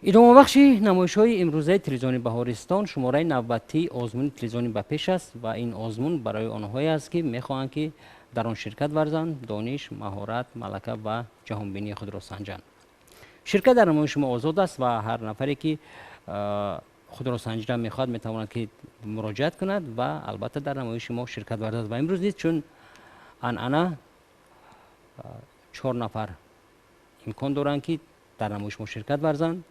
Идомабахши намоишҳои имрӯзаи телевизиони Баҳористон шумораи навбатии озмуни телевизиони Ба пеш аст ва ин озмун барои онҳое аст, ки мехоҳанд, ки дар он ширкат варзанд, дониш, маҳорат, малака ва ҷаҳонбинии худро санҷанд. Ширкат дар намоиши мо озод аст ва ҳар нафаре, ки худро санҷидан мехоҳад, метавонад, ки муроҷиат кунад ва албатта дар намоиши мо ширкат варзад. Ва имрӯз низ, чун анъана, чор нафар имкон доранд, ки дар намоиши мо ширкат варзанд,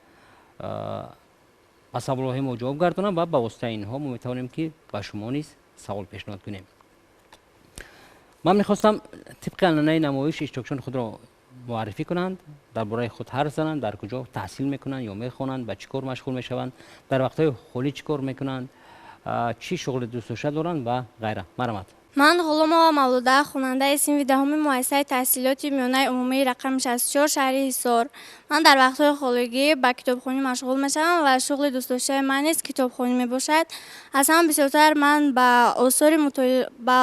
ба саволҳои мо ҷавоб гардонанд ва ба воситаи инҳо мо метавонем, ки ба шумо низ савол пешниҳод кунем. Ман мехостам, тибқи анъанаи намоиш, иштирокчиён худро муаррифӣ кунанд, дар бораи худ ҳарф зананд, дар куҷо таҳсил мекунанд ё мехонанд, ба чӣ кор машғул мешаванд, дар вақтҳои холӣ чӣ кор мекунанд, чӣ шуғли дӯстдошта доранд ва ғайра. Марҳамат. Ман Ғуломова Мавлуда, хонандаи синфи 10-уми муассисаи таҳсилоти миёнаи умумии рақами 64 шаҳри Ҳисор. Ман дар вақтҳои холигӣ ба китобхонӣ машғул мешавам ва шуғли дӯстдоштаи ман низ китобхонӣ мебошад. Аз ҳама бисёртар ман ба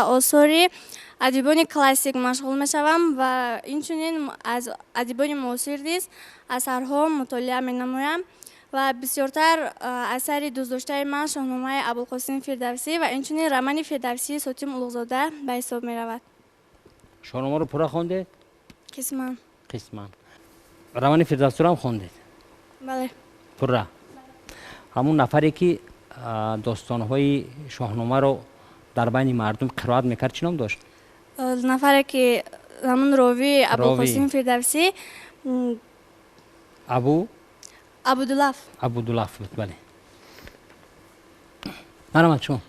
осори адибони классик машғул мешавам ва инчунин аз адибони муосир низ асарҳо мутолиа менамоям ва бисёртар асари дӯстдоштаи ман Шоҳномаи Абулқосим Фирдавсӣ ва инчунин романи Фирдавсии Сотим Улуғзода ба ҳисоб меравад. Шоҳномаро пурра хондед? Қисман. Қисман. Романи Фирдавсиро ҳам хондед? Бале. Пурра. Ҳамун нафаре, ки достонҳои Шоҳномаро дар байни мардум қироат мекард, чӣ ном дошт? Нафаре, ки ҳамун ровӣ, Абулқосим Фирдавсӣ. Абу Абудулаф. Абудулаф буд, бале. Марҳамат, шумо.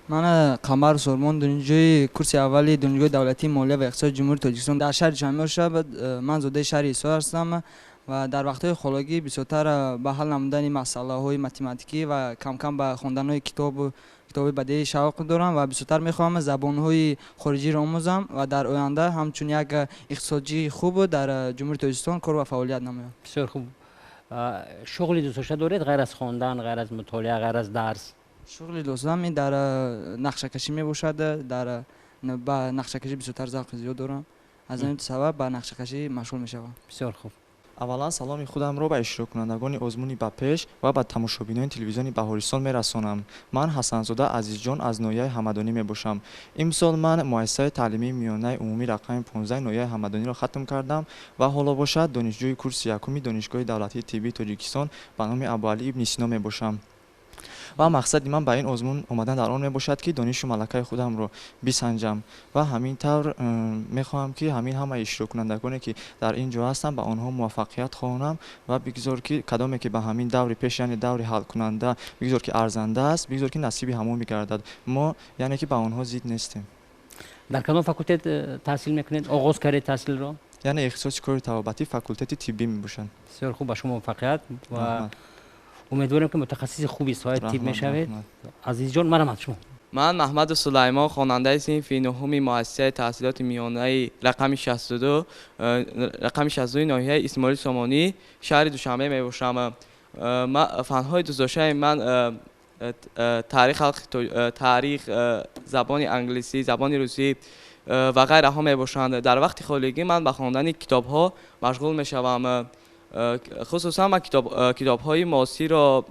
Ман Қамар Сормон, донишҷӯи курси аввали Донишгоҳи давлатии молия ва иқтисоди Ҷумҳурии Тоҷикистон дар шаҳри Душанбе бошад. Ман зодаи шаҳри Ҳисор ҳастам ва дар вақтҳои холигӣ бисёртар ба ҳал намудани масъалаҳои математикӣ ва камкам ба хонданҳои китобу китоби бадеӣ шавқ дорам ва бисёртар мехоҳам забонҳои хориҷиро омӯзам ва дар оянда ҳамчун як иқтисодчии хуб дар Ҷумҳурии Тоҷикистон кор ва фаъолият намоям. Бисёр хуб. Шуғли дӯстдошта доред, ғайр аз хондан, ғайр аз мутолиа, ғайр аз дарс? Шуғли дӯстдоштаам ин дар нақшакашӣ мебошад. Дар ба нақшакашӣ бисёртар завқи зиёд дорам, аз ҳамин сабаб ба нақшакашӣ машғул мешавам. Бисёр хуб. Аввалан саломи худамро ба иштироккунандагони озмуни Ба пеш ва ба тамошобинони телевизиони Баҳористон мерасонам. Ман Ҳасанзода Азизҷон, аз ноҳияи Ҳамадонӣ мебошам. Имсол ман муассисаи таълимии миёнаи умумӣ рақами 15 ноҳияи Ҳамадониро хатм кардам ва ҳоло бошад донишҷӯи курси якуми Донишгоҳи давлатии тиббии Тоҷикистон ба номи Абуалӣ ибни Сино мебошам. Ва мақсади ман ба ин озмун омадан дар он мебошад, ки донишу малакаи худамро бисанҷам ва ҳамин тавр мехоҳам, ки ҳамин ҳамаи иштироккунандагоне, ки дар ин ҷо ҳастанд, ба онҳо муваффақият хоҳонам ва бигзор, ки кадоме ки ба ҳамин даври пеш, яъне даври ҳалкунанда, бигзор ки арзанда аст, бигзор ки насиби ҳамон бигардад. Мо яъне ки ба онҳо зид нестем. Дар кадом факултет таҳсил мекунед, оғоз кардед таҳсилро? Яъне ихтисоси кори табобатӣ, факултети тиббӣ мебошанд. Бисёр хуб, ба шумо муваффақият ва умедворем, ки мутахассиси хуби соҳаи тиб мешавед. Азизҷон, марҳамат, шумо. Ман Маҳмаду Сулаймон, хонандаи синфи нуҳуми муассисаи таҳсилоти миёнаи рақами 62, рақами 62 ноҳияи Исмоили Сомонӣ, шаҳри Душанбе мебошам. Фанҳои дӯстдоштаи ман таърих, таърих, забони англисӣ, забони русӣ ва ғайраҳо мебошанд. Дар вақти холигӣ ман ба хондани китобҳо машғул мешавам. Хусусан ман китобҳои муосирро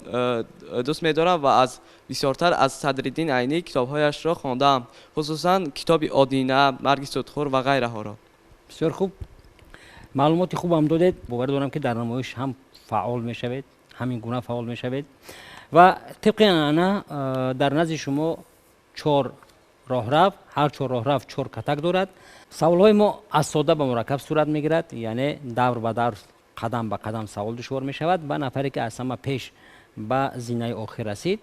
дӯст медорам ва аз бисёртар аз Садриддин Айнӣ китобҳояшро хондаам, хусусан китоби Одина, Марги судхӯр ва ғайраҳоро. Бисёр хуб, маълумоти хубам додед. Боварӣ дорам, ки дар намоиш ҳам фаъол мешавед, ҳамин гуна фаъол мешавед. Ва тибқи анъана дар назди шумо чор роҳрав, ҳар чор роҳрав чор катак дорад. Саволҳои мо аз сода ба мураккаб сурат мегирад, яъне давр ба давр, қадам ба қадам савол душвор мешавад ва нафаре, ки аз ҳама пеш ба зинаи охир расид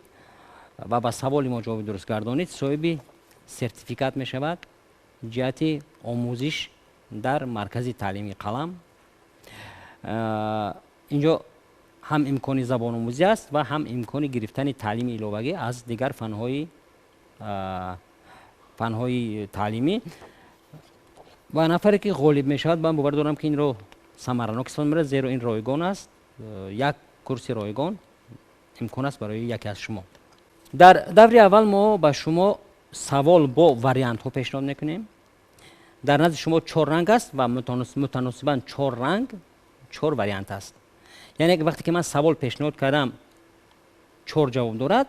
ва ба саволи мо ҷавоби дуруст гардонид, соҳиби сертификат мешавад ҷиҳати омӯзиш дар маркази таълимии Қалам. Инҷо ҳам имкони забономӯзӣ аст ва ҳам имкони гирифтани таълими иловагӣ аз дигар фанҳои таълимӣ. Ва нафаре, ки ғолиб мешавад, ман бовар дорам, ки инро самаранок истифода мебарад, зеро ин ройгон аст. Як курси ройгон имкон аст барои яке аз шумо. Дар даври аввал мо ба шумо савол бо вариантҳо пешниҳод мекунем. Дар назди шумо чор ранг аст ва мутаносибан чор ранг чор вариант аст. Яъне вақте ки ман савол пешниҳод кардам, 4 ҷавоб дорад.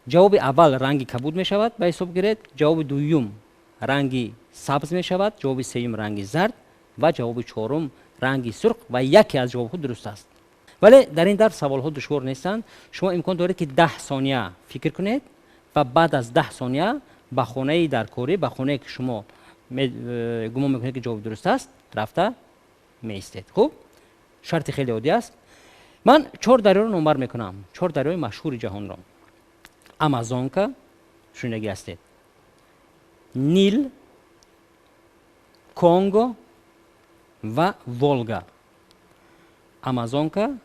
Ҷавоби аввал ранги кабуд мешавад, ба ҳисоб гиред. Ҷавоби дуюм ранги сабз мешавад, ҷавоби сеюм ранги зард ва ҷавоби чорум ранги сурх ва яке аз ҷавобҳо дуруст аст. Вале дар ин дарс саволҳо душвор нестанд. Шумо имкон доред ки 10 сония фикр кунед ва баъд аз 10 сония ба хонаи даркорӣ, ба хонае ки шумо гумон мекунед ки ҷавоб дуруст аст, рафта меистед. Хуб, шарти хеле оддӣ аст. Ман 4 дарёро номбар мекунам, 4 дарёи машҳури ҷаҳонро. Амазонка, шунидагӣ ҳастед, Нил, Конго ва Волга. Амазонка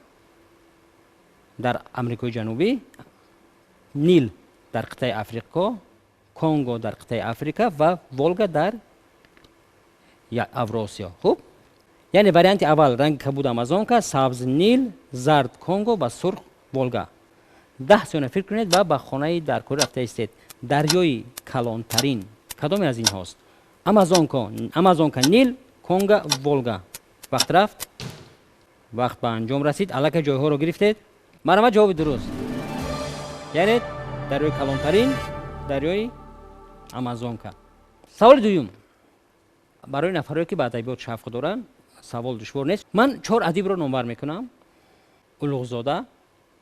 дар Амрикои Ҷанубӣ, Нил дар қитъаи Африқо, Конго дар қитъаи Африка ва Волга дар Авросиё. Хуб, яъне варианти аввал ранги кабуд Амазонка, сабз Нил, зард Конго ва сурх Волга. 10 сония фикр кунед ва ба хонаи даркорӣ рафта истед. Дарёи калонтарин кадоме аз инҳост? Амазонка, Нил, Конго, Волга. Вақт рафт, вақт ба анҷом расид. Аллакай ҷойҳоро гирифтед. Марҳамат, ҷавоби дуруст. Яъне дарёи калонтарин дарёи Амазонка. Саволи дуюм барои нафарое ки ба адабиёт шавқ доранд, савол душвор нест. Ман 4 адибро номбар мекунам. Улуғзода,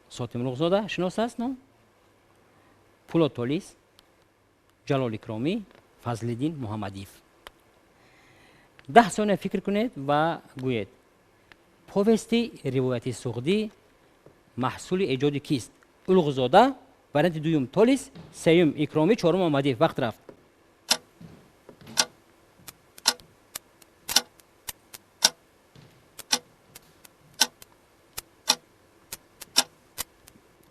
Сотим Улуғзода шинос аст ном, Пулод Толис, Ҷалол Икромӣ, Фазлиддин Муҳаммадиев. 10 сония фикр кунед ва гӯед: повести ривояти суғдӣ маҳсули эҷоди кист? Улуғзода, варианти дуюм Толис, сеюм Икромӣ, чорум Муҳаммадиев. Вақт рафт.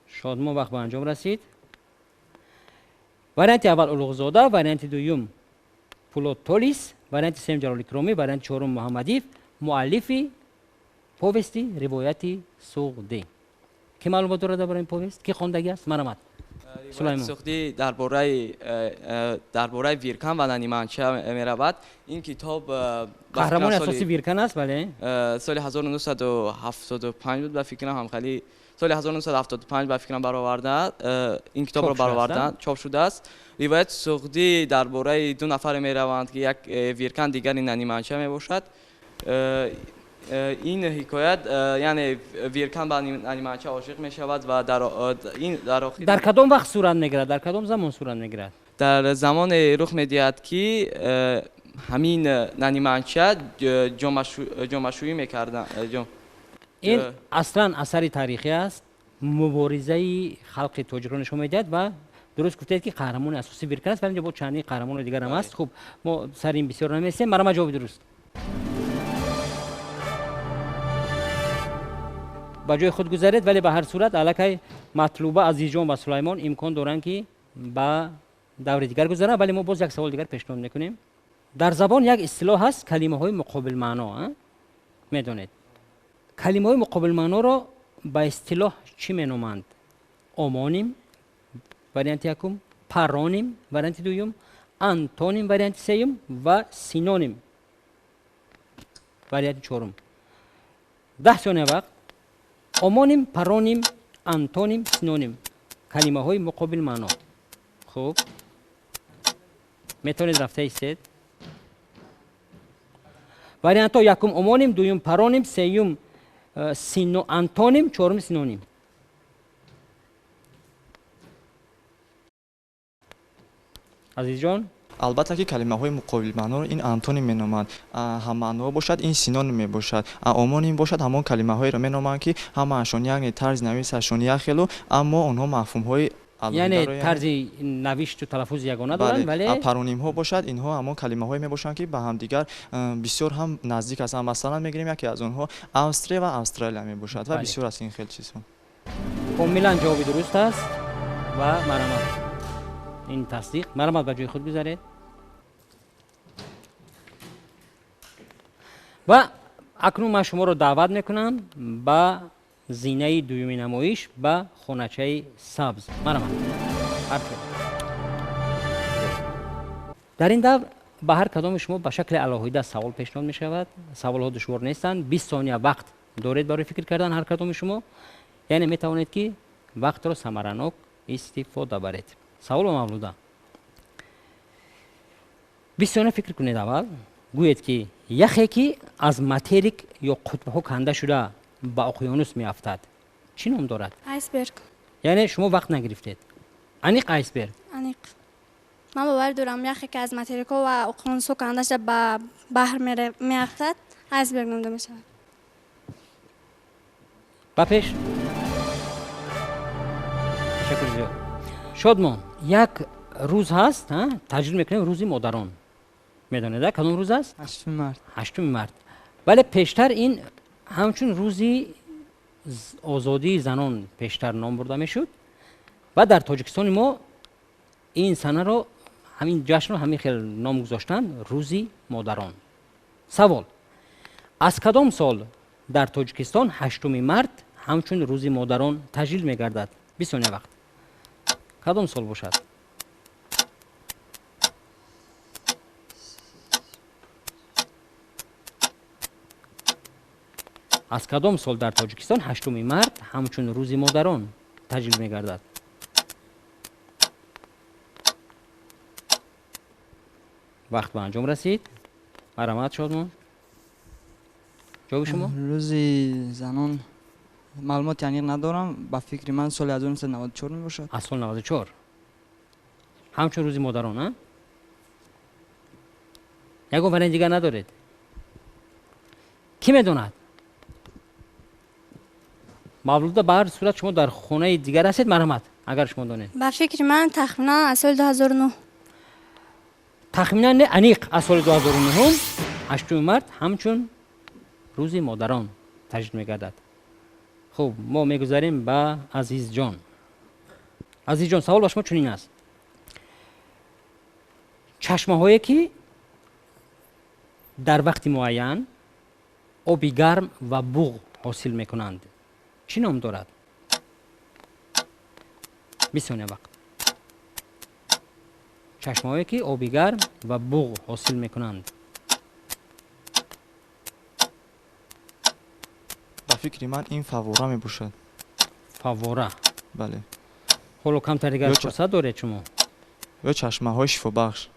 Шодмон, вақт ба анҷом расид. Варианти аввал Улуғзода, варианти дуюм Пулод Толис, варианти сеюм Ҷалол Икромӣ, варианти чорум Муҳаммадиев. Муаллифи повести ривояти суғдӣ. Ки маълумот дорад дар бораи ин повест? Ки хондагӣ аст? Марҳамат. Сулаймон. Суғдӣ дар бораи Виркан ва Наниманча меравад. Ин китоб қаҳрамони асосӣ Виркан аст, бале? Соли 1975 буд ба фикрам, ҳамхали соли 1975 ба фикрам бароварда, ин китобро баровардан, чоп шудааст. Ривояти суғдӣ дар бораи 2 нафаре мераванд ки як Виркан, дигари Наниманча мебошад. Ин ҳикоят, яъне Виркан ба Наниманча ошиқ мешавад ва дар охир дар кадом вақт сурат мегирад? Дар кадом замон сурат мегирад? Дар замоне рух медиҳад ки ҳамин Наниманча ҷомашӯӣ мекарданд. Ин аслан асари таърихӣ аст, муборизаи халқи тоҷикро нишон медиҳад ва дуруст гуфтед ки қаҳрамони асосӣ Виркан аст, вале инҷо бо чандин қаҳрамони дигар ҳам аст. Хуб, мо сари ин бисёр намесем. Марҳамат, ҷавоби дуруст. Ба ҷои худ гузаред, вале ба ҳар сурат аллакай Матлуба, Азизҷон ва Сулаймон имкон доранд ки ба даври дигар гузаранд, вале мо боз як савол дигар пешниҳод мекунем. Дар забон як истилоҳ ҳаст, калимаҳои муқобилмаъно. Медонед, калимаҳои муқобилмаъноро ба истилоҳ чӣ меноманд? Омоним варианти якум, пароним варианти дуюм, антоним варианти сеюм ва синоним варианти чорум. 10 сония вақт. Омоним, пароним, антоним, синоним, калимаҳои муқобилмаъно. Хуб, метавонед рафта истед. Вариантҳо: якум омоним, дуюм пароним, сеюм антоним, чорум синоним. Азизҷон? Албатта ки калимаҳои муқобилмаъноро ин антоним меноманд, ҳаммаъноҳо бошад ин синоним мебошад, омоним бошад ҳамон калимаҳоеро меноманд ки ҳамаашон яъне тарзи нависашон якхелу, аммо онҳо мафҳумҳои яъне тарзи навишту талаффузи ягона доранд, вале паронимҳо бошад инҳо ҳамон калимаҳое мебошанд ки ба ҳамдигар бисёр ҳам наздик ҳастанд. Масалан мегирем яке аз онҳо Австрия ва Австралия мебошад ва бисёр аз ин хел чизҳо. Комилан ҷавоби дуруст аст ва марҳамат, ин тасдиқ. Марҳамат, ба ҷои худ гузаред. Ва акнун ман шуморо даъват мекунам ба зинаи дуюми намоиш, ба хоначаи сабз. Марҳамат. Дар ин давр ба ҳар кадоми шумо ба шакли алоҳида савол пешниҳод мешавад. Саволҳо душвор нестанд. 20 сония вақт доред барои фикр кардан ҳар кадоми шумо, яъне метавонед ки вақтро самаранок истифода баред. Савол ба Мавлуда. 20 сония фикр кунед аввал, гӯед ки яхе ки аз материк ё қутбҳо канда шуда ба уқёнус меафтад чӣ ном дорад? Айсберг. Яъне шумо вақт нагирифтед. Аниқ айсберг? Аниқ. Ман бовар дорам яхе ки аз материкҳо ва уқёнусҳо канда шуда ба баҳр меафтад, айсберг номида мешавад. Ба пеш. Ташаккур зиёд. Шодмон, як рӯз ҳаст, таҷлил мекунем рӯзи модарон. Медонед, кадом рӯз аст? 8 март. 8 март. Вале пештар ин ҳамчун рӯзи озодии занон пештар ном бурда мешуд ва дар Тоҷикистони мо ин санаро, ҳамин ҷашнро ҳамин хел ном гузоштанд рӯзи модарон. Савол: аз кадом сол дар Тоҷикистон 8 март ҳамчун рӯзи модарон таҷлил мегардад? 20 сония вақт. Кадом сол бошад? Аз кадом сол дар Тоҷикистон 8 март ҳамчун рӯзи модарон таҷлил мегардад? Вақт ба анҷом расид. Марҳамат, Шодмон. Ҷавоби шумо? Рӯзи занон маълумоти аниқ надорам. Ба фикри ман соли 1994 мебошад. Аз соли 94 ҳамчун рӯзи модарон, а? Ягон вариант дигар надоред? Кӣ медонад? Мавлуда, ба ҳар сурат шумо дар хонаи дигар ҳастед, марҳамат, агар шумо донед. Ба фикри ман тахминан аз соли 2009. Тахминан не, аниқ аз соли 2009 8 март ҳамчун рӯзи модарон таҷлил мегардад. Хуб, мо мегузарем ба Азизҷон. Азизҷон, савол ба шумо чунин аст: чашмаҳое ки дар вақти муайян оби гарм ва буғ ҳосил мекунанд чӣ ном дорад? 20 сония вақт. Чашмаҳое ки оби гарм ва буғ ҳосил мекунанд. Ба фикри ман ин фаввора мебошад. Фаввора? Бале. Ҳоло камтар дигар фурсат доред шумо. Ё чашмаҳои шифобахш.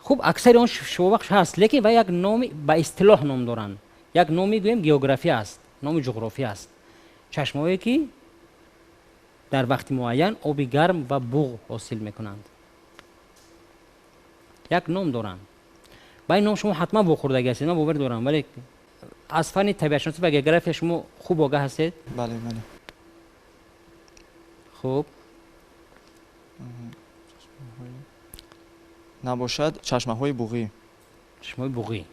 Хуб, аксари он шифобахш ҳаст, лекин ва як номи ба истилоҳ ном доранд. Як номи гӯем география аст, номи ҷуғрофия аст. Чашмаҳое ки дар вақти муайян оби гарм ва буғ ҳосил мекунанд. Як ном доранд. Ба ин ном шумо ҳатман вохӯрдагӣ ҳастед, ман бовар дорам, вале аз фанни табиатшиносӣ ва география шумо хуб огаҳ ҳастед? Бале, бале. Хуб. Набошад чашмаҳои буғӣ. Чашмаҳои буғӣ.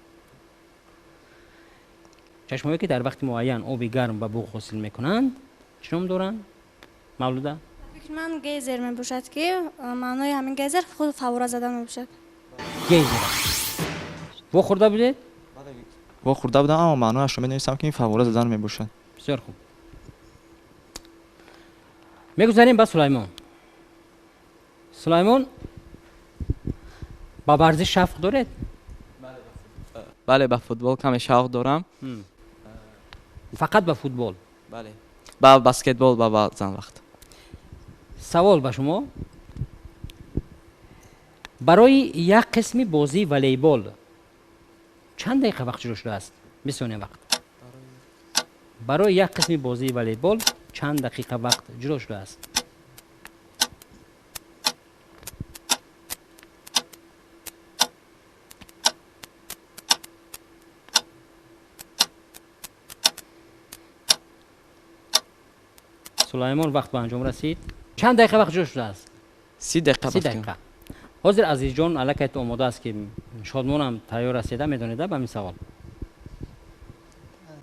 Чашмаҳое ки дар вақти муайян оби гарм ва буғ ҳосил мекунанд чӣ ном доранд? Мавлуда? Фикри ман гейзер мебошад, ки маънои ҳамин гейзер худ фаввора задан мебошад. Гейзер. Вохӯрда будед? Вохӯрда будам, аммо маънояшро медонистам ки ин фаввора задан мебошад. Бисёр хуб. Мегузарем ба Сулаймон. Сулаймон, ба варзиш шавқ доред? Бале, ба футбол каме шавқ дорам. Фақат ба футбол? Бале. Ба баскетбол ба баъзан вақт. Савол ба шумо: барои як қисми бозии волейбол чанд дақиқа вақт ҷудо шудааст? 20 сония вақт. Барои як қисми бозии волейбол чанд дақиқа вақт ҷудо шудааст? Сулаймон, вақт ба анҷом расид. Чанд дақиқа вақт ҷудо шудааст? 30 дақиқа. 30 дақиқа. Ҳозир Азизҷон аллакай омода аст, ки Шодмонам тайёр ҳастеда, медонеда ба ҳамин савол?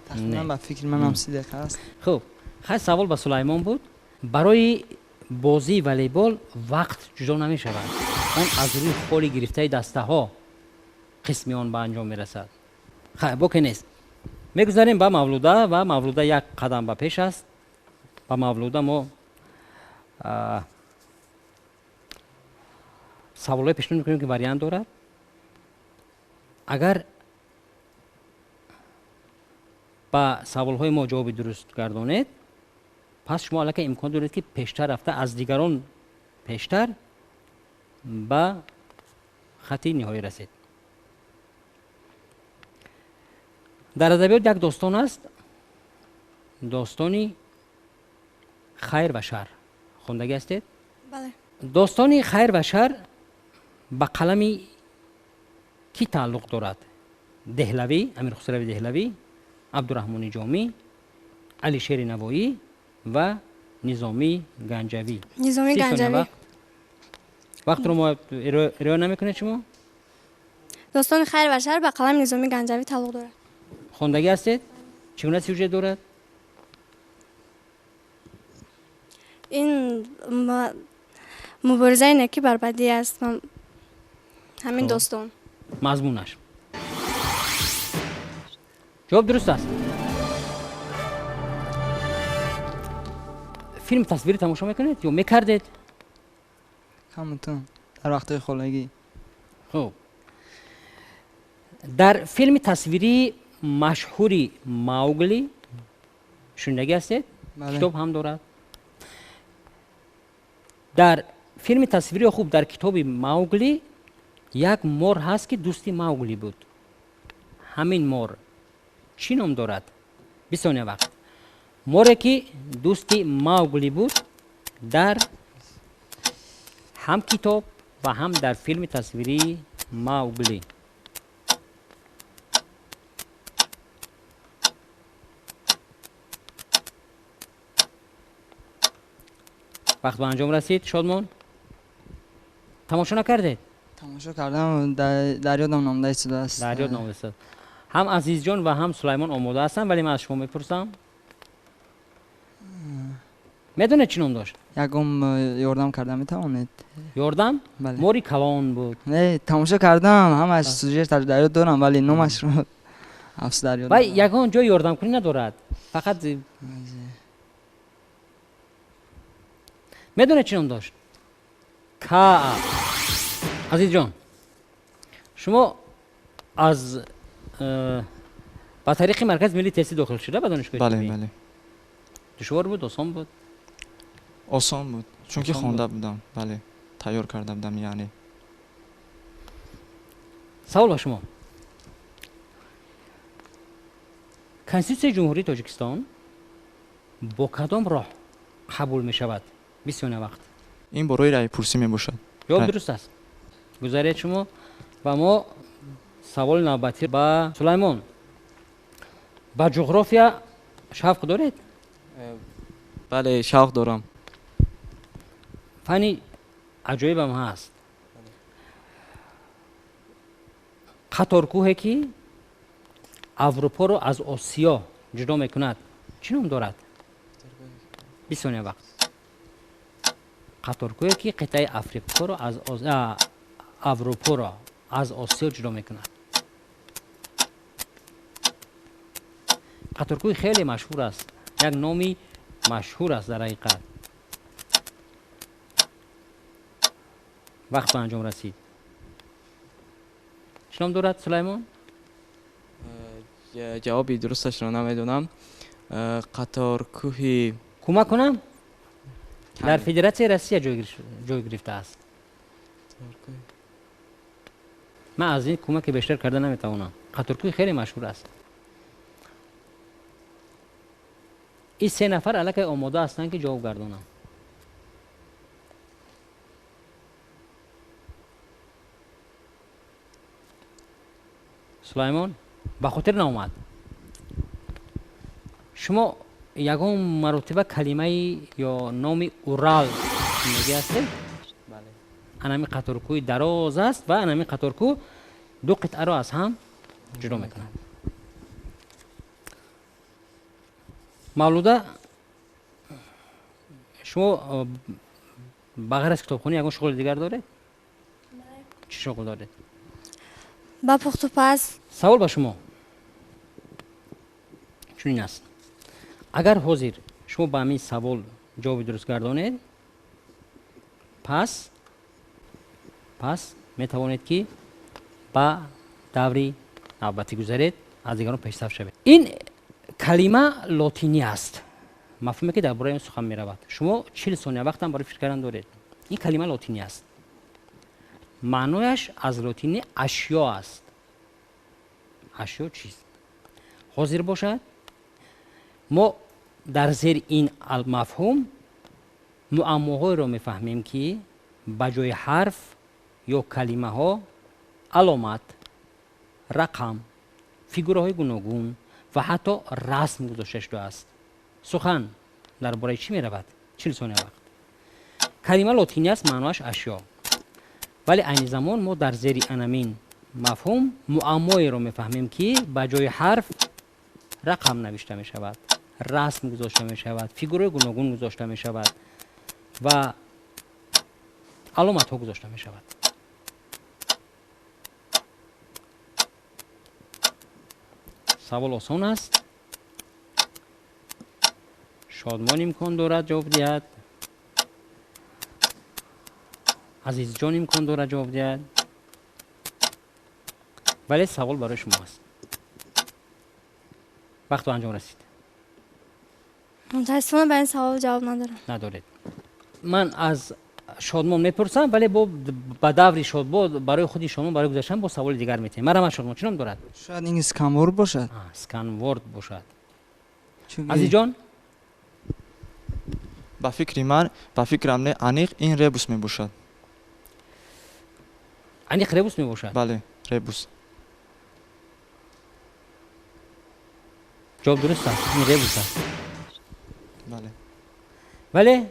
Тахминан ба фикри манам 30 дақиқа аст. Хуб, хай, савол ба Сулаймон буд. Барои бозии волейбол вақт ҷудо намешавад. Он аз рӯи холи гирифтаи дастаҳо қисми он ба анҷом мерасад. Хай, боке нест. Мегузарем ба Мавлуда ва Мавлуда як қадам ба пеш аст. Ба Мавлуда мо саволҳое пешниҳод мекунем ки вариант дорад. Агар ба саволҳои мо ҷавоби дуруст гардонед, пас шумо аллакай имкон доред, ки пештар рафта аз дигарон пештар ба хати ниҳоӣ расед. Дар адабиёт як достон аст, достони хайр ва шар. Хондагӣ ҳастед? Бале. Достони хайр ва шар ба қалами кӣ тааллуқ дорад? Деҳлавӣ, Амирхусрави Деҳлавӣ, Абдураҳмони Ҷомӣ, Алишери Навоӣ ва Низомӣ Ганҷавӣ. Низомӣ Ганҷавӣ. Вақтро мо ироа намекунед шумо? Достони хайр ва шар ба қалами Низомӣ Ганҷавӣ тааллуқ дорад. Хондагӣ ҳастед? Чӣ гуна сюжет дорад? Ин муборизаи некӣ бар бадӣ аст. Ҳамин достон. Мазмунаш. Ҷавоб дуруст аст. Филм тасвирӣ тамошо мекунед ё мекардед? Камтун дар вақтҳои холагӣ. Хуб, дар филми тасвирии машҳури Маугли шунидагӣ ҳастед? Китоб ҳам дорад. Дар филми тасвирӣ, хуб, дар китоби Маугли як мор ҳаст, ки дӯсти Маугли буд. Ҳамин мор чӣ ном дорад? 20 сония вақт. Море, ки дӯсти Маугли буд дар ҳам китоб ва ҳам дар филми тасвирии Маугли. Вақт ба анҷом расид. Шодмон, тамошо накардед? Тамошо кардам, дар ёдам номда истодааст. Дар ёд номда истодааст. Ҳам Азизҷон ва ҳам Сулаймон омода ҳастанд, вале ман аз шумо мепурсам. Медонед, чӣ ном дошт? Ягон ёрдам карда метавонед? Ёрдам? Мори калон буд. Не, тамошо кардам, ҳамаш сюжет дар ёд дорам, вале номашро афсӯс дар ёд. Вай ягон ҷой ёрдамкунӣ надорад, фақат медонед, чӣ ном дошт? Ка. Азизҷон, шумо аз ба тариқи Маркази миллии тестӣ дохил шуда ба донишгоҳи? Бале, бале. Душвор буд, осон буд? Осон буд, чунки хонда будам, бале, тайёр карда будам, яъне. Савол ба шумо: Конститутсияи Ҷумҳурии Тоҷикистон бо кадом роҳ қабул мешавад? 20 сония вақт. Ин бо роҳи раъйпурсӣ мебошад. Ҷавоб дуруст аст. Гузаред шумо ва мо саволи навбатӣ ба Сулаймон. Ба ҷуғрофия шавқ доред? Бале, шавқ дорам. Фанни аҷоибам ҳаст. Қаторкӯҳе, ки Аврупоро аз Осиё ҷудо мекунад, чӣ ном дорад? 20 сония вақт. Қаторкӯҳе, ки қитъаи Африқоро аз Аврупоро аз Осиё ҷудо мекунад. Қаторкӯҳи хеле машҳур аст, як номи машҳур аст дар ҳақиқат. Вақт ба анҷом расид. Чӣ ном дорад, Сулаймон? Ҷавоби дурусташро намедонам. Қаторкӯҳи Кӯмак кунам? Дар Федератсияи Россия ҷой гирифтааст. Ман аз ин кӯмаке бештар карда наметавонам. Қаторкӯҳи хеле машҳур аст. Ин се нафар аллакай омода ҳастанд, ки ҷавоб гардонанд. Сулаймон, ба хотир наомад? Шумо ягон маротиба калимаи ё номи Урал шунидагӣ ҳастед? Анами қаторкӯҳи дароз аст ва анами қаторкӯҳ ду қитъаро аз ҳам ҷудо мекунад. Мавлуда, шумо ба ғайр аз китобхонӣ ягон шуғли дигар доред? Чӣ шуғл доред? Ба пухтупаз. Савол ба шумо чунин аст: агар ҳозир шумо ба ҳамин савол ҷавоби дуруст гардонед, пас метавонед, ки ба даври навбатӣ гузаред, аз дигарон пешсаф шавед. Ин Калима лотинӣ аст, мафҳуме ки дар бораи он сухан меравад. Шумо 40 сония вақтам барои фикр кардан доред. Ин калима лотинӣ аст, маънояш аз лотинӣ ашё аст. Ашё чист? Ҳозир бошад, мо дар зери ин мафҳум муаммоҳоеро мефаҳмем, ки ба ҷои ҳарф ё калимаҳо аломат, рақам, фигураҳои гуногун ва ҳатто расм гузошта шудааст. Сухан дар бораи чӣ меравад? 40 сония вақт. Калима лотинӣ аст, маъноаш ашё, вале айни замон мо дар зери анамин мафҳум муаммоеро мефаҳмем, ки ба ҷои ҳарф рақам навишта мешавад, расм гузошта мешавад, фигураҳои гуногун гузошта мешавад ва аломатҳо гузошта мешавад. Савол осон аст. Шодмон имкон дорад ҷавоб диҳад, Азизҷон имкон дорад ҷавоб диҳад, вале савол барои шумо аст. Вақту анҷом расид. Мутаассифона, ба ин савол ҷавоб надорам. Надоред. Ман аз Шодмон мепурсам, вале бо ба даври шодбо барои худи шодмон барои гузаштан бо саволи дигар метиҳем. Марҳамат, Шодмон, чӣ ном дорад? Шояд ин сканворд бошад. Сканворд бошад. Азизҷон? Ба фикри ман, ба фикрам не, аниқ ин ребус мебошад. Аниқ ребус мебошад? Бале, ребус. Ҷавоб дуруст аст, ин ребус аст. Бале. Вале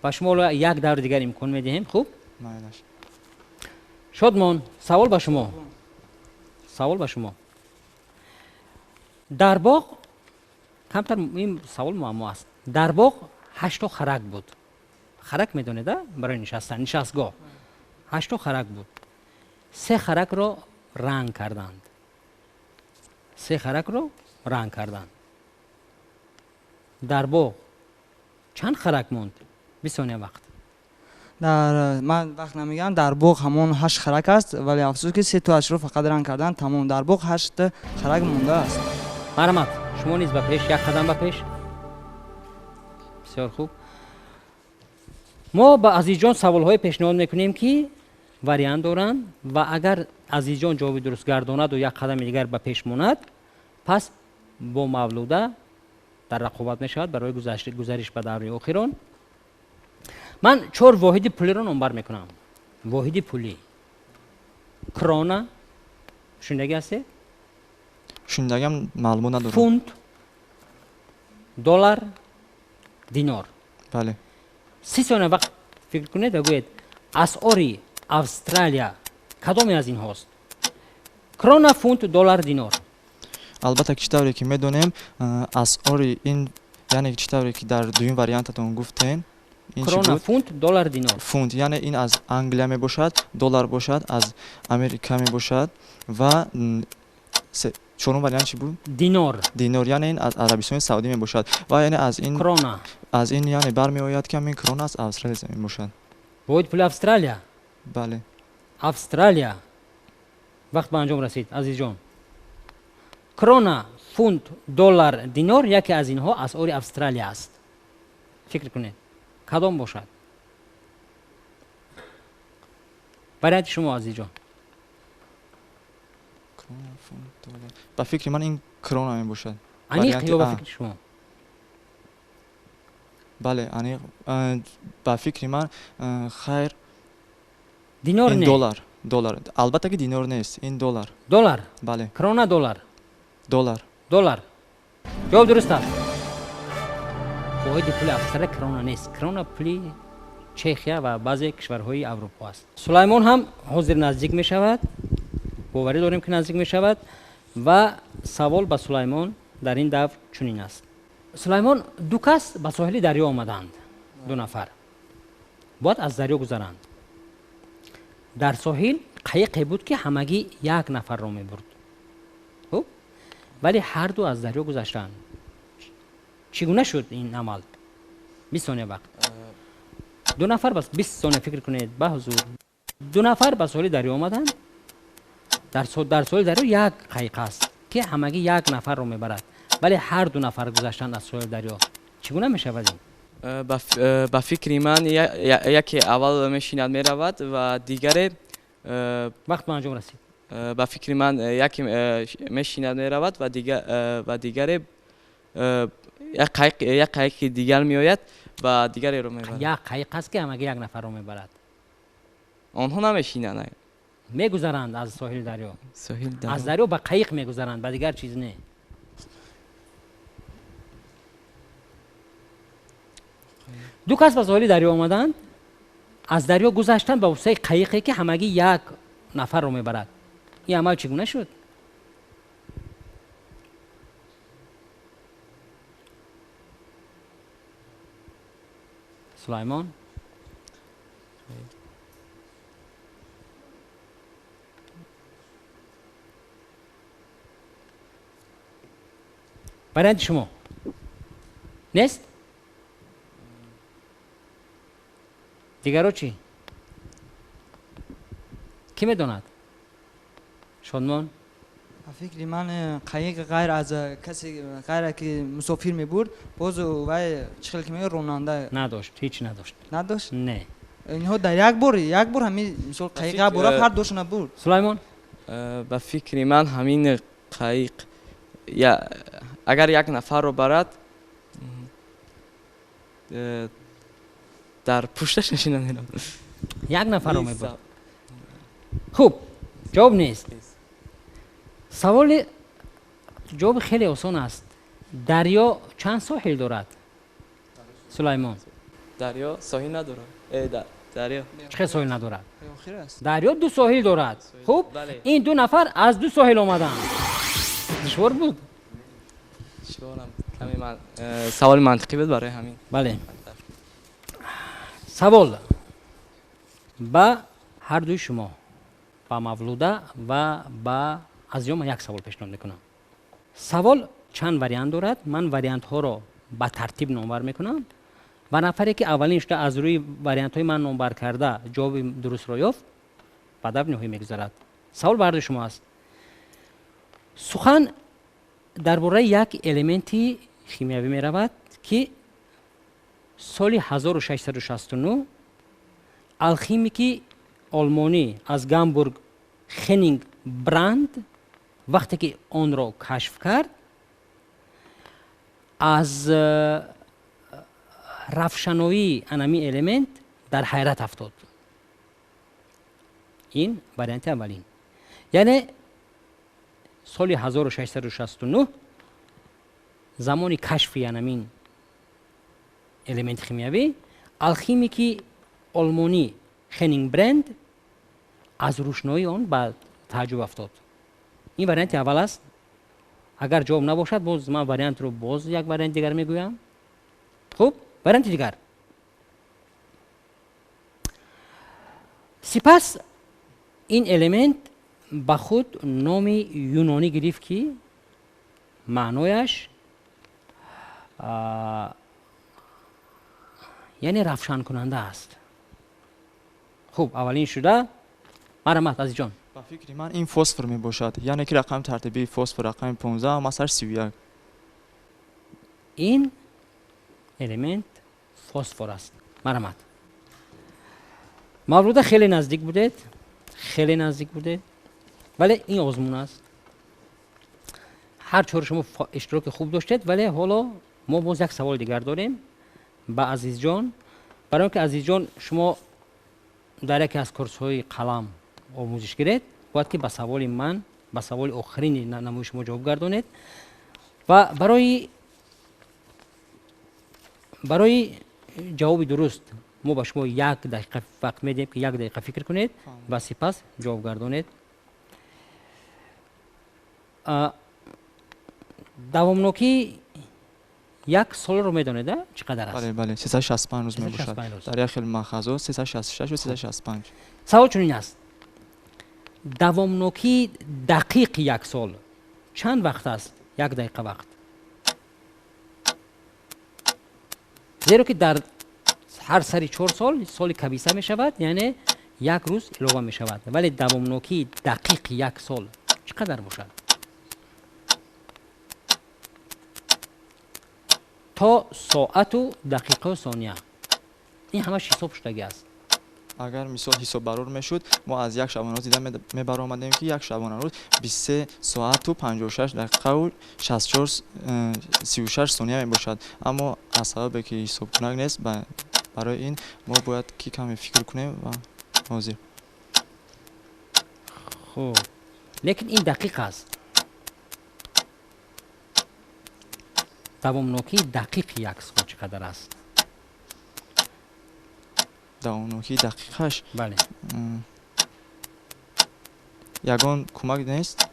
ба шумо ҳоло як даври дигар имкон медиҳем. Хуб, майлаш. Шодмон, савол ба шумо, савол ба шумо. Дар боғ, камтар ин савол муаммо аст. Дар боғ ҳашто харак буд. Харак медонед, а? Барои нишастан, нишастгоҳ. Ҳашто харак буд, се харакро ранг карданд. Се харакро ранг карданд. Дар боғ чанд харак монд? 20 сония вақт. Дар ман вақт намегӯям. Дар боғ ҳамон ҳашт харак аст, вале афсӯс, ки се тоашро фақат ранг карданд, тамом. Дар боғ ҳашт харак мондааст. Марҳамат, шумо низ ба пеш, як қадам ба пеш. Бисёр хуб. Мо ба Азизҷон саволҳое пешниҳод мекунем, ки вариант доранд, ва агар Азизҷон ҷавоби дуруст гардонаду як қадами дигар ба пеш монад, пас бо Мавлуда дар рақобат мешавад барои гузариш ба даври охирон. Ман чор воҳиди пулиро номбар мекунам. Воҳиди пулӣ: крона, шунидагӣ ҳастед? Шунидагиам, маълумот надорам. Фунт, доллар, динор. Бале. 30 сония вақт фикр кунед ва гӯед, асъори Австралия кадоме аз инҳост: крона, фунт, доллар, динор. Албатта, чӣ тавре ки медонем, асъори ин, яъне чӣ тавре ки дар дуюм вариантатон гуфтен, ин чӣ Крона, буд? фунт, доллар, динор. Фунт, яъне ин аз Англия мебошад, доллар бошад, аз Америка мебошад ва чорум вариант чӣ буд? Динор. Динор, яъне ин аз Арабистони Саудӣ мебошад ва яъне аз ин Крона. Аз ин яъне бармеояд, ки ҳамин крона аз Австралия мебошад. Воҳиди пули Австралия? Бале. Австралия. Вақт ба анҷом расид, Азизҷон. Крона, фунт, доллар, динор, яке аз инҳо асъори Австралия аст. Фикр кунед, кадом бошад варианти шумо, Азизҷон? Крона, фунт, доллар, ба фикри ман ин крона мебошад. Аниқ? Варианти Ё ба А. фикри шумо? Бале, аниқ. Ба фикри ман, хайр. Динор? Ин Не. Доллар, доллар, албатта ки динор нест, ин доллар. Доллар? Бале. Крона, доллар? Доллар. Доллар. Ҷавоб дуруст аст. Воҳиди пули Австралия крона нест. Крона пули Чехия ва баъзе кишварҳои Аврупо аст. Сулаймон ҳам ҳозир наздик мешавад, боварӣ дорем, ки наздик мешавад, ва савол ба Сулаймон дар ин давр чунин аст. Сулаймон, ду кас ба соҳили дарё омаданд. Ду нафар бояд аз дарё гузаранд. Дар соҳил қайиқе буд, ки ҳамагӣ як нафарро мебурд. Хуб, вале ҳарду аз дарё гузаштанд. Чӣ гуна шуд ин амал? 20 сония вақт. Ду нафар бас, 20 сония фикр кунед. Ба ҳузур, ду нафар ба соҳили дарё омаданд. Дар соҳили дарё як қайиқ аст, ки ҳамагӣ як нафарро мебарад. Вале ҳар ду нафар гузаштанд аз соҳили дарё. Чӣ гуна мешавад ин? Ба фикри ман, яке аввал мешинад, меравад ва дигаре Вақт ба анҷом расид. Ба фикри ман, яке мешинад, меравад ва дигаре як қайиқи дигар меояд ва дигареро мебарад. Як қайиқ аст, ки ҳамагӣ як нафарро мебарад. Онҳо намешинанд. Мегузаранд аз соҳили дарё. Соҳил. Аз дарё ба қайиқ мегузаранд, ба дигар чиз не. Ду кас ба соҳили дарё омаданд, аз дарё гузаштанд ба воситаи қайиқе, ки ҳамагӣ як нафарро мебарад. Ин амал чӣ гуна шуд? Сулаймон, варианти шумо нест. Дигаро чӣ? Кӣ медонад? Шодмон. Ба фикри ман, қайиқ ғайр аз касе, ғайр ки мусофир мебурд, боз вай чӣ хел ки мегӯяд, ронанда Надошт, ҳеҷ надошт. Надошт? Не. Инҳо дар як бор ҳамин мисол қайиқ бо рафт, ҳар душона бурд. Сулаймон. Ба фикри ман, ҳамин қайиқ агар як нафарро барад, дар пушташ нишина меравад. Як нафарро мебурд. Хуб, ҷавоб нест. Саволи ҷавоби хеле осон аст. Дарё чанд соҳил дорад, Сулаймон? Дарё соҳил надорад. Дарё Чӣ хел соҳил надорад? Охир аст. Дарё ду соҳил дорад. Хуб, ин ду нафар аз ду соҳил омаданд. Душвор буд? Саволи мантиқӣ буд, барои ҳамин. Бале. Савол ба ҳардуи шумо, ба Мавлуда ва ба Азизҷон, ман як савол пешниҳод мекунам. Савол чанд вариант дорад. Ман вариантҳоро ба тартиб номбар мекунам ва нафаре, ки аввалин шуда аз рӯи вариантҳои ман номбар карда ҷавоби дурустро ёфт, ба даври ниҳоӣ мегузарад. Савол ба ҳардуи шумо аст. Сухан дар бораи як элементи химиявӣ меравад, ки соли 1669 алхимики олмонӣ аз Гамбург Хеннинг Бранд вақте ки онро кашф кард, аз равшаноии анами элемент дар ҳайрат афтод. Ин варианти аввалин. Яъне соли 1669, замони кашфи анамин элементи химиявӣ, алхимики олмонӣ Хеннинг Бренд аз рӯшноии он ба тааҷҷуб афтод. Ин варианти аввал аст. Агар ҷавоб набошад, боз ман вариантро, боз як варианти дигар мегӯям. Хуб, варианти дигар. Сипас ин элемент ба худ номи юнонӣ гирифт, ки маънояш яъне равшанкунанда аст. Хуб, аввалин шуда марҳамат, Азизҷон. Ба фикри ман, ин фосфор мебошад, яъне ки рақами тартибии фосфор рақами 15, массаш 31. Ин элемент фосфор аст. Марҳамат, Мавлуда. Хеле наздик будед, хеле наздик будед, вале ин озмун аст. Ҳар чор шумо иштироки хуб доштед, вале ҳоло мо боз як саволи дигар дорем ба Азизҷон, барои он ки, Азизҷон, шумо дар яке аз курсҳои қалам омӯзиш гиред, бояд ки ба саволи ман, ба саволи охирини намоиши шумо ҷавоб гардонед. Ва барои ҷавоби дуруст мо ба шумо як дақиқа вақт медиҳем, ки як дақиқа фикр кунед ва сипас ҷавоб гардонед. Давомнокии як солро медонед, чӣ қадар аст? Бале, бале, 365 рӯз мебошад. 365 рӯз. Дар як хел манбаъҳо 366 ва 365. Савол чунин аст: давомнокии дақиқи як сол чанд вақт аст? Як дақиқа вақт, зеро ки дар ҳар сари 4 сол соли кабиса мешавад, яъне як рӯз илова мешавад, вале давомнокии дақиқи як сол чӣ қадар бошад? То соату дақиқаю сония. Ин ҳамаш ҳисоб шудагӣ аст. Агар мисол ҳисоббарор мешуд, мо аз як шабонарӯз дида мебаромадем, ки як шабонарӯз 23 соату 56 дақиқаву 64 36 сония мебошад. Аммо аз сабабе ки ҳисобкунак нест, барои ин мо бояд ки каме фикр кунем ва ҳозир. Хуб, лекин ин дақиқ аст. Давомнокии дақиқи як сол чӣ қадар аст? Давомнокии дақиқаш? Бале. Ягон кӯмак нест?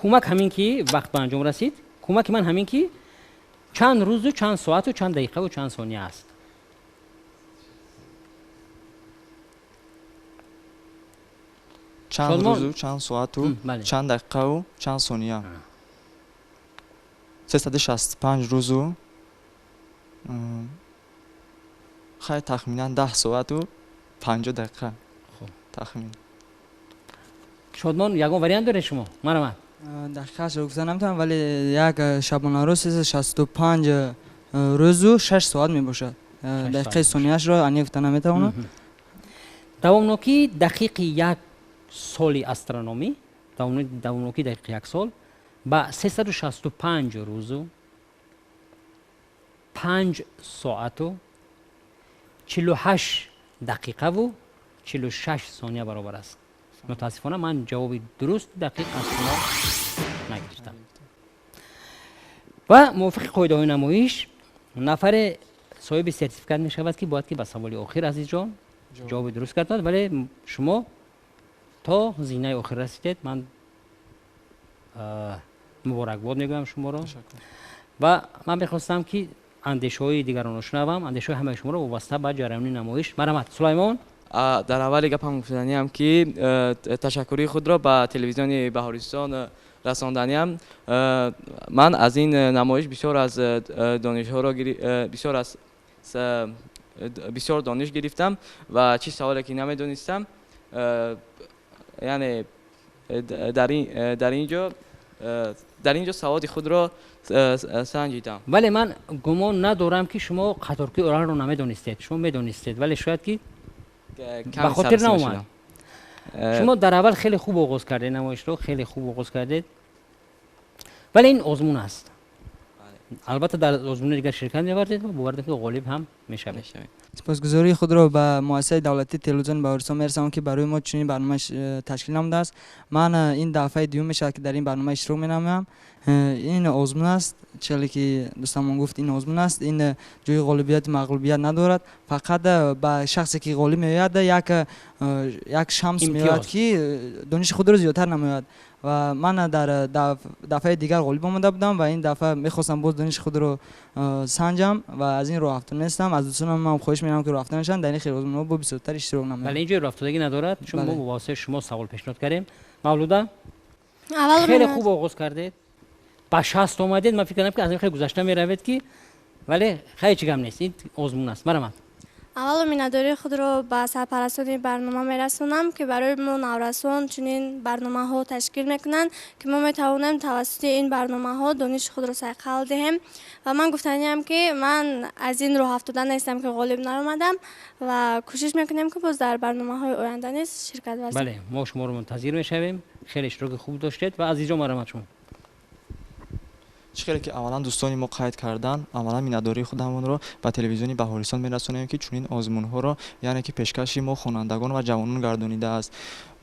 Кӯмак ҳамин ки вақт ба анҷом расид. Кӯмаки ман ҳамин ки чанд рӯзу чанд соату чанд дақиқаву чанд сония аст. Чанд рӯзу чанд соату чанд дақиқаву чанд сония? 365 рӯзу хай тахминан 10 соату 50 дақиқа. Тахмин. Шодмон, ягон вариант доред шумо? Марҳамат. Дақиқаашро гуфта наметавонам, вале як шабонарӯз 365 рӯзу 6 соат мебошад. Дақиқаи сонияашро аниқ гуфта наметавонам. Давомнокии дақиқи як соли астрономӣ, давомнокии дақиқи як сол ба 365 рӯзу 5 соату 48 дақиқаву 46 сония баробар аст. Мутаассифона ман ҷавоби дуруст дақиқ аз шумо нагирифтам. Ва мувофиқи қоидаҳои намоиш нафаре соҳиби сертификат мешавад, ки бояд ки ба саволи охир, азизҷон, ҷавоби дуруст кардад, вале шумо то зинаи охир расидед. Ман муборакбод мегӯям шуморо ва ман мехостам ки андешаҳои дигаронро шунавам, андешаҳои ҳамаи шуморо вобаста ба ҷараёни намоиш. Марҳамат, Сулаймон. Дар аввали гапам гуфтаниам, ки ташаккури худро ба телевизиони Баҳористон расонданиам. Ман аз ин намоиш бисёр аз донишҳоро бисёр аз бисёр дониш гирифтам ва чӣ саволе ки намедонистам, яъне дар ин ҷо саводи худро санҷидам. Вале ман гумон надорам, ки шумо қаторкӯи Уралро намедонистед. Шумо медонистед, вале шояд ки ба хотир наомад. Шумо дар аввал хеле хуб оғоз кардед намоишро, хеле хуб оғоз кардед, вале ин озмун аст. Албатта дар озмуни дигар ширкат меварзед ва бовар дорем, ки ғолиб ҳам мешавед. Сипосгузории худро ба муассисаи давлатии телевизиони Баҳористон мерасонам, ки барои мо чунин барнома ташкил намудааст. Ман ин дафъаи дуюм мешавад, ки дар ин барнома иштирок менамоям. Ин озмун аст, челе ки дӯстамон гуфт, ин озмун аст, ин ҷои ғолибияту мағлубият надорад. Фақат ба шахсе ки ғолиб меояд, як шанс меояд, ки дониши худро зиёдтар намояд. Ва ман дар дафъаи дигар ғолиб омада будам ва ин дафъа мехостам боз дониши худро санҷам ва аз ин роҳафтода нестам. Аз дӯстонам ман хоҳиш менамоям, ки роҳафтода нашаванд, дар ин хел озмунҳо бо бисёртар иштирок намоянд. Бале, ин ҷои роҳафтодагӣ надорад, чун мо бо воситаи шумо савол пешниҳод кардем. Мавлуда, хеле хуб оғоз кардед, ба 60 омадед. Ман фикр кардам, ки аз ин хеле гузашта меравед, ки вале хеле чӣ гап нест, ин озмун аст. Марҳамат. Аввало миннатдории худро ба сарпарастони барнома мерасонам, ки барои мо наврасон чунин барномаҳо ташкил мекунанд, ки мо метавонем тавассути ин барномаҳо дониши худро сайқал диҳем. Ва ман гуфтаниам, ки ман аз ин роҳафтода нестам, ки ғолиб наомадам, ва кӯшиш мекунем, ки боз дар барномаҳои оянда низ ширкат варзем. Бале, мо шуморо мунтазир мешавем. Хеле иштироки хуб доштед. Ва азизҷон, марҳамат шумо. Чӣ хеле ки аввалан дӯстони мо қайд карданд, аввалан миннатдории худамонро ба телевизиони Баҳористон мерасонем, ки чунин озмунҳоро, яъне ки пешкаши мо хонандагон ва ҷавонон гардонидааст.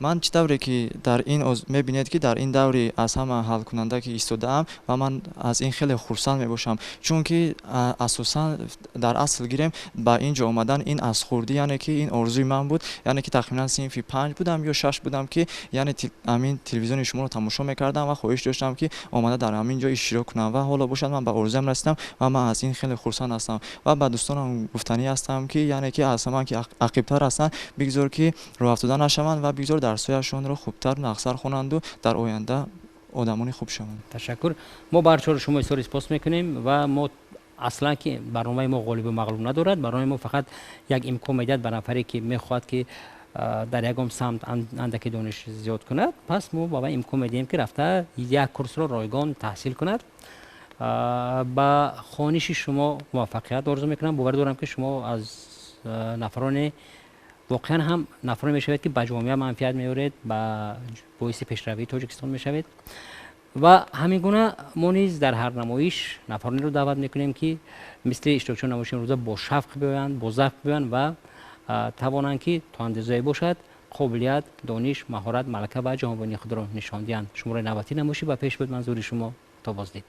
Ман чӣ тавре ки дар ин мебинед, ки дар ин даври аз ҳама ҳалкунанда ки истодаам ва ман аз ин хеле хурсанд мебошам, чунки асосан дар асл гирем, ба ин ҷо омадан ин аз хурдӣ, яъне ки ин орзуи ман буд. Яъне ки тахминан синфи 5 будам ё 6 будам, ки яъне ҳамин телевизиони шуморо тамошо мекардам ва хоҳиш доштам, ки омада дар ҳамин ҷо иштирок кунам. Ва ҳоло бошад, ман ба орзуям расидам ва ман аз ин хеле хурсанд ҳастам. Ва ба дӯстонам гуфтанӣ ҳастам, ки яъне ки аз ҳама ки ақибтар ҳастанд, бигзор ки роҳафтода нашаванд ва бигзор дарсҳояшонро хубтар нағзтар хонанду дар оянда одамони хуб шаванд. Ташаккур. Мо ба ҳарчори шумо изҳори сипос мекунем. Ва мо аслан ки барномаи мо ғолибу мағлуб надорад. Барномаи мо фақат як имкон медиҳад ба нафаре, ки мехоҳад, ки дар ягон самт андаке дониш зиёд кунад. Пас мо ба вай имкон медиҳем, ки рафта як курсро ройгон таҳсил кунад. Ба хониши шумо муваффақият орзу мекунам. Боварӣ дорам, ки шумо аз нафароне, воқеан ҳам нафароне мешавед, ки ба ҷомеа манфиат меоред, ба боиси пешравии Тоҷикистон мешавед. Ва ҳамин гуна мо низ дар ҳар намоиш нафаронеро даъват мекунем, ки мисли иштирокчиёни намоиши имрӯза бо шавқ биёянд, бо завқ биёянд ва тавонанд, ки то андозае бошад, қобилият, дониш, маҳорат, малака ва ҷаҳонбинии худро нишон диҳанд. Шумораи навбатии намоиши «Ба пеш» буд манзури шумо. То боздид.